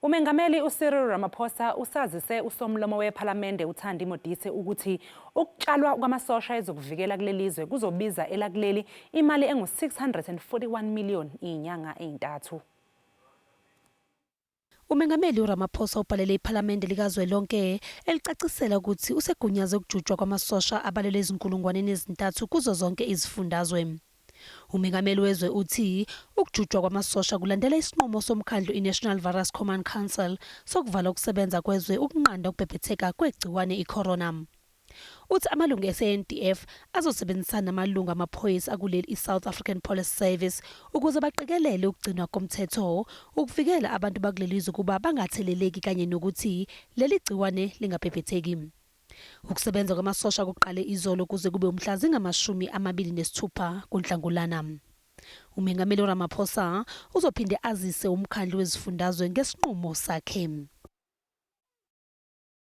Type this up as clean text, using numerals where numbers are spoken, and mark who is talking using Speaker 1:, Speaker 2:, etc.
Speaker 1: Umengameli uCyril Ramaphosa usazise usomlomo wePhalamende uThandi Modise ukuthi ukutshalwa kwamasosha ezokuvikela kuleli zwe kuzobiza elakuleli imali engu-641 million izinyanga ezintathu.
Speaker 2: Umengameli uRamaphosa ubhalele iPhalamende likazwelonke elicacisela ukuthi usegunyaze ukujutshwa kwamasosha abalelwa ezinkulungwaneni ezintathu kuzo zonke izifundazwe. Umengameli wezwe uthi ukujutshwa kwamasosha kulandela isinqumo somkhandlu iNational Virus Command Council sokuvala ukusebenza kwezwe ukunqanda ukubhebhetheka kwegciwane iCorona. Uthi amalungu e-SANDF azosebenzisana namalungu amaphoyisa akuleli i-South African Police Service ukuze baqikelele ukugcinwa komthetho, ukuvikela abantu bakuleli zwe ukuba bangatheleleki kanye nokuthi leli gciwane lingabhebhetheki. Ukusebenza kwamasosha kuqale izolo kuze kube umhla zingama-26 kuNhlangulana. Umengameli uRamaphosa uzophinde azise umkhandlu wezifundazwe ngesinqumo sakhe.